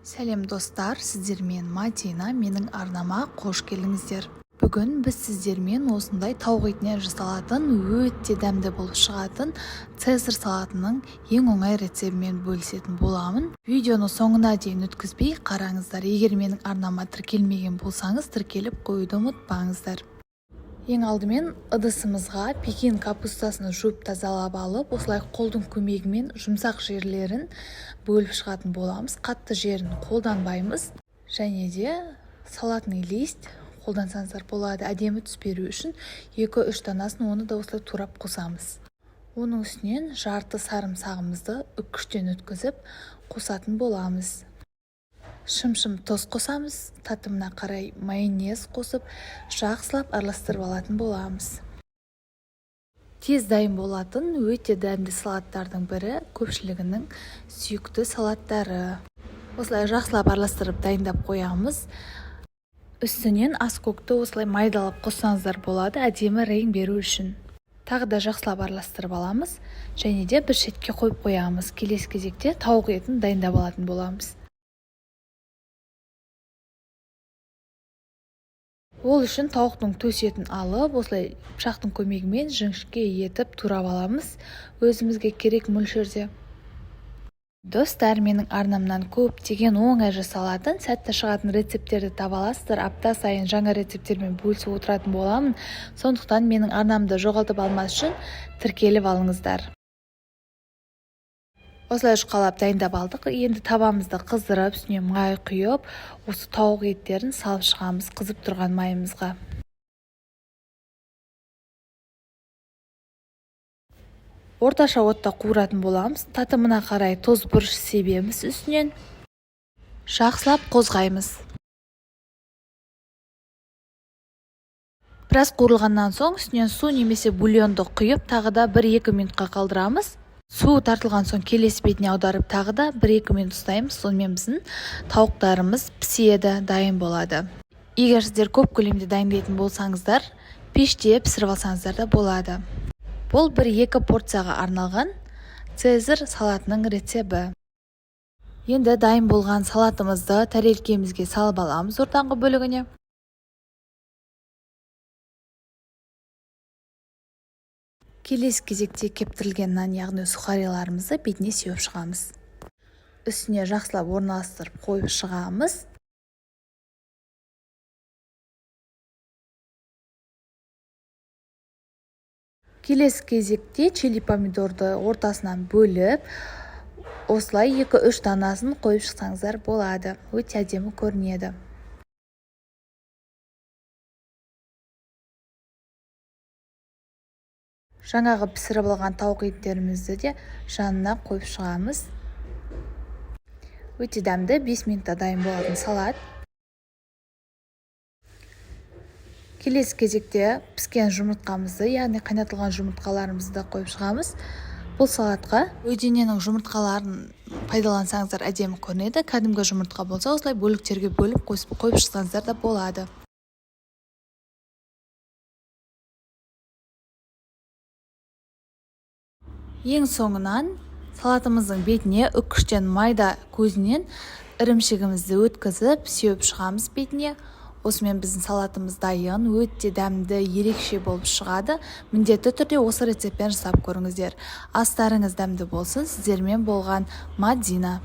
Сәлем, достар! Сіздермен Мадина. Менің арнама қош келдіңіздер! Бүгін біз сіздермен осындай тауық етінен жасалатын, өте дәмді болып шығатын цезарь салатының ең оңай рецебімен бөлісетін боламын. Видеоны соңына дейін өткізбей қараңыздар. Егер менің арнама тіркелмеген болсаңыз, тіркеліп қоюды ұмытпаңыздар. Ең алдымен ыдысымызға пекин капустасын жуып, тазалап алып, осылай қолдың көмегімен жұмсақ жерлерін бөліп шығатын боламыз. Қатты жерін қолданбаймыз. Және де салатный лист қолдансаңыздар болады, әдемі түс беру үшін 2-3 данасын, оны да осылай турап қосамыз. Оның үстінен жарты сарымсағымызды үккіштен өткізіп қосатын боламыз. Шымшым тұз қосамыз, татымына қарай майонез қосып, жақсылап араластырып алатын боламыз. Тез дайын болатын, өте дәмді салаттардың бірі, көпшілігінің сүйікті салаттары. Осылай жақсылап араластырып, дайындап қоямыз. Үстінен аскөкті осылай майдалап қоссаңыздар болады, әдемі рең беру үшін. Тағы да жақсылап араластырып аламыз және де бір шетке қойып қоямыз. Келесі кезекте тауық етін дайындап алатын боламыз. Ол үшін тауықтың төс етін алып, осылай пышақтың көмегімен жіңішке етіп турап аламыз, өзімізге керек мөлшерде. Достар, менің арнамнан көптеген оңай жасалатын, сәтті шығатын рецепттерді таба аласыздар. Апта сайын жаңа рецепттермен бөлісіп отыратын боламын. Сондықтан менің арнамды жоғалтып алмас үшін тіркеліп алыңыздар. Осылай жұқалап дайындап алдық. Енді табамызды қыздырып, үстіне май құйып, осы тауық еттерін салып шығамыз қызып тұрған майымызға. Орташа отта қуыратын боламыз. Татымына қарай тұз, бұрыш себеміз үстінен. Жақсылап қозғаймыз. Біраз қуырылғаннан соң үстінен су немесе бульонды құйып, тағы да 1-2 минутқа қалдырамыз. Суы тартылған соң келесі бетіне аударып, тағы да 1-2 минут ұстаймыз. Сонымен біздің тауықтарымыз піседі, дайын болады. Егер сіздер көп көлемде дайындайтын болсаңыздар, пеште пісіріп алсаңыздар да болады. Бұл 1-2 порцияға арналған цезарь салатының рецебі. Енді дайын болған салатымызды тәрелкемізге салып аламыз, ортаңғы бөлігіне. Келесі кезекте кептірілген нан, яғни сухариларымызды бетіне сеуіп шығамыз. Үстіне жақсылап орналастырып қойып шығамыз. Келесі кезекте чили помидорды ортасынан бөліп, осылай 2-3 данасын қойып шықсаңыздар болады, өте әдемі көрінеді. Жаңағы пісіріп алған тауық еттерімізді де жанына қойып шығамыз. Өте дәмді, 5 минутта дайын болатын салат. Келесі кезекте піскен жұмыртқамызды, яғни қайнатылған жұмыртқаларымызды да қойып шығамыз. Бұл салатқа бөдененің жұмыртқаларын пайдалансаңыздар, әдемі көрінеді. Кәдімгі жұмыртқа болса, осылай бөліктерге бөліп қойып шықсаңыздар да болады. Ең соңынан салатымыздың бетіне үккіштен майда көзінен ірімшігімізді өткізіп, сеуіп шығамыз бетіне. Осымен біздің салатымыз дайын. Өте дәмді, ерекше болып шығады. Міндетті түрде осы рецептпен жасап көріңіздер. Астарыңыз дәмді болсын! Сіздермен болған Мадина.